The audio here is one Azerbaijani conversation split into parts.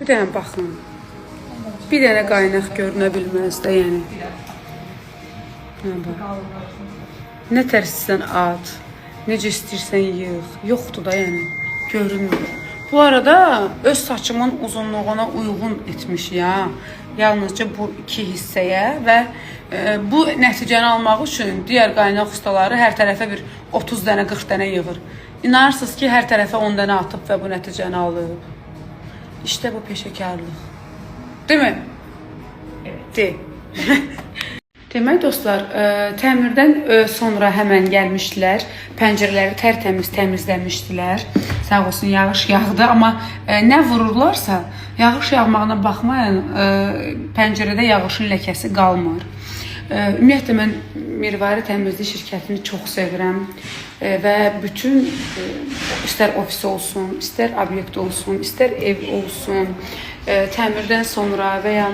Bir dənə baxın. Bir dənə qaynaq görünə bilməz də, yəni. Hə, bax. Nə tər istəyirsən at, necə istəyirsən yığ. Yoxdur da, yəni. Görünmür. Bu arada öz saçımın uzunluğuna uyğun etmiş ya. Yalnızca bu iki hissəyə və bu nəticəni almaq üçün digər qaynaq ustaları hər tərəfə bir 30 dənə, 40 dənə yığır. İnanırsınız ki, hər tərəfə 10 dənə atıb və bu nəticəni alıb. İşte bu peşəkarlıq. Değil mi? Evet. De. Demək dostlar, təmirdən sonra həmən gəlmişdilər. Pəncərələri tərtəmiz təmizləmişdilər. Sağ olsun yağış yağdı, amma nə vururlarsa, yağış yağmağına baxmayın, pəncərədə yağışın ləkəsi qalmır. Ümumiyyətlə mən Mirvari təmizlik şirkətini çox sevirəm və bütün istər ofis olsun, istər obyekt olsun, istər ev olsun, təmirdən sonra və ya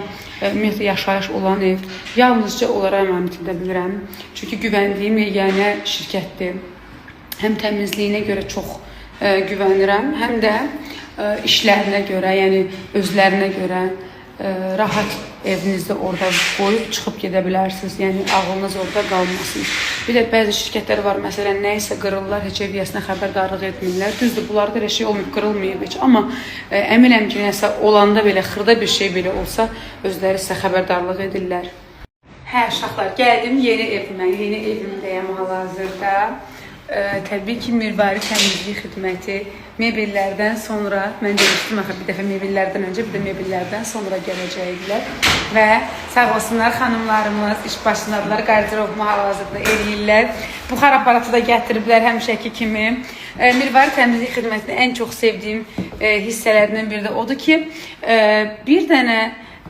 ümumiyyətlə yaşayış olan ev, yalnızca onlara əmanət edə bilirəm. Çünki güvəndiyim yeganə şirkətdir. Həm təmizliyinə görə çox güvənirəm, həm də işlərinə görə, yəni özlərinə görə rahat evinizdə orada qoyub çıxıb gedə bilərsiniz. Yəni ağlınız orada qalmasın. Bir də bəzi şirkətlər var, məsələn, nə isə qırırlar, heç ev yiyəsinə xəbərdarlıq etmirlər. Düzdür, bunlarda elə şey olmayıb, qırılmayıb heç, amma əminəm ki, nəsə olanda belə xırda bir şey belə olsa, özləri sizə xəbərdarlıq edirlər. Hə, uşaqlar, gəldim yeni evimə. Yeni evimdəyəm hal-hazırda. Təbii ki, Mirvari təmizlik xidməti mebellərdən sonra, mən demişdim axı bir dəfə mebellərdən öncə, bir də mebellərdən sonra gələcəkdilər və sağ olsunlar xanımlarımız iş başındadılar, qarderobumu hal-hazırda eləyirlər. Buxar aparatı da gətiriblər həmişəki kimi. Mirvari təmizlik xidmətinin ən çox sevdiyim hissələrindən biri də odur ki, bir dənə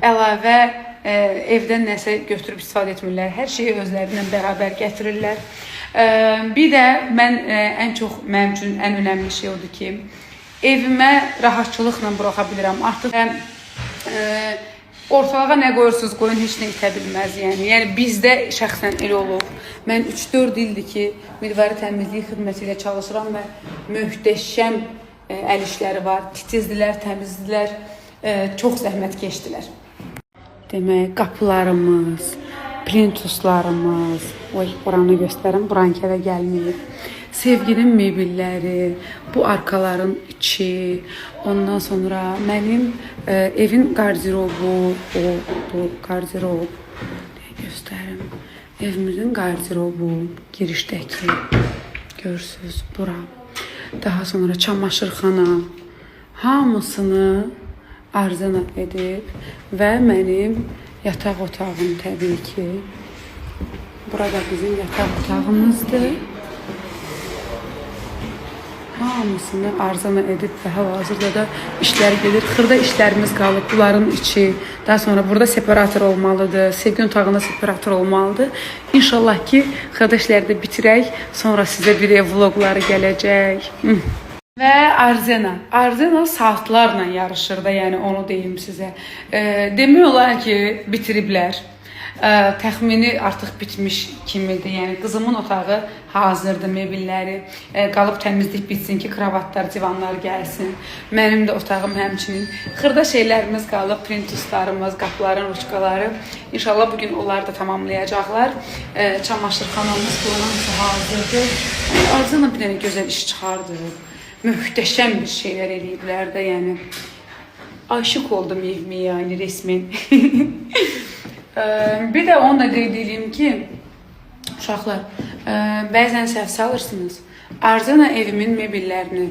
əlavə evdən nəsə götürüb istifadə etmirlər. Hər şeyi özləri ilə bərabər gətirirlər. Bir də mən ən çox mənim üçün ən önəmli şey odur ki, evimə rahatçılıqla buraxa bilirəm. Artıq ortalığa nə qoyursunuz, qoyun, heç nə itə bilməz yəni. Yəni bizdə şəxsən elə olub. Mən 3-4 ildir ki, Mirvari təmizlik xidməti ilə çalışıram və möhtəşəm əl işləri var. Titizdilər, təmizdilər, çox zəhmət keçdilər. Demək, qapılarımız, plintuslarımız, oy, oranı göstərim, buranı hələ gəlməyib. Sevginin mebelləri, bu arkaların içi, ondan sonra mənim evin qarderobu, bu qarderob, göstərim. Evimizin qarderobu, girişdəki, görürsünüz, bura. Daha sonra çamaşırxana, hamısını Arzana edib və mənim yataq otağım təbii ki. Burada bizim yataq otağımızdır. Hamısını Arzana edib və hal-hazırda da işlər gedir. Xırda işlərimiz qalıb, bunların içi. Daha sonra burada separator olmalıdır. Sevginin otağında separator olmalıdır. İnşallah ki, xırda işləri də bitirək. Sonra sizə bir ev vloqları gələcək. Və Arzena. Arzena saatlarla yarışır da, yəni onu deyim sizə. Demək olar ki, bitiriblər. Təxmini artıq bitmiş kimidir. Yəni qızımın otağı hazırdır, mebelləri. Qalıb təmizlik bitsin ki, kravatlar, divanlar gəlsin. Mənim də otağım həmçinin. Xırda şeylərimiz qalıb, plintuslarımız, qapıların ruçkaları. İnşallah bugün onları da tamamlayacaqlar. Çamaşırxanamız bunun hamısı hazırdır. Yəni, Arzena bir dənə gözəl iş çıxardı. Möhtəşəm bir şeylər eləyiblər də, yəni. Aşık oldum evime yani resmen. Bir də onu da qeyd edeyim ki, uşaqlar, bəzən səhv salırsınız. Arzena evimin mebellərini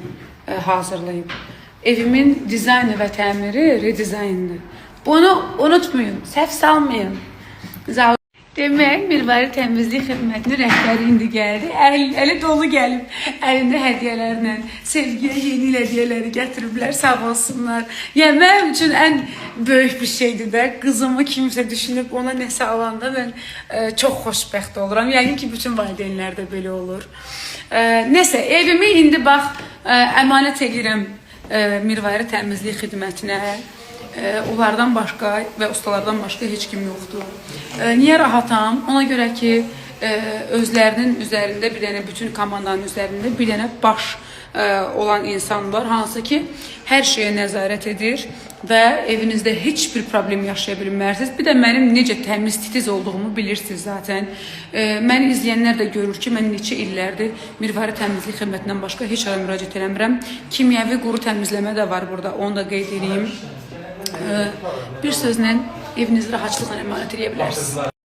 hazırlayıb. Evimin dizaynı və təmiri redizayndır. Bunu unutmayın, səhv salmayın. Demək, Mirvari təmizlik xidmətinin rəhbəri indi gəldi. Əli dolu gəlib. Əlində hədiyyələrlə, sevgiyə yeni il hədiyyələri gətiriblər, sağ olsunlar. Yəni mənim üçün ən böyük bir şeydir də. Qızımı kimsə düşünüb ona nəsə alanda mən çox xoşbəxt oluram. Yəqin ki, bütün valideynlər də belə olur. Nəsə, evimi indi bax əmanət edirəm Mirvari təmizlik xidmətinə. Onlardan başqa və ustalardan başqa heç kim yoxdur. Niyə rahatam? Ona görə ki, özlərinin üzərində bir dənə, bütün komandanın üzərində bir dənə baş olan insan var, hansı ki hər şeyə nəzarət edir və evinizdə heç bir problem yaşaya bilmərsiniz. Bir də mənim necə təmiz, titiz olduğumu bilirsiniz zaten. Məni izləyənlər də görür ki, mən neçə illərdir Mirvari təmizlik xidmətindən başqa heç hara müraciət eləmirəm. Kimyəvi quru təmizləmə də var burada, onu da qeyd edeyim. Bir sözlə evinizi rahatçılıqla əmanət edə bilərsiniz.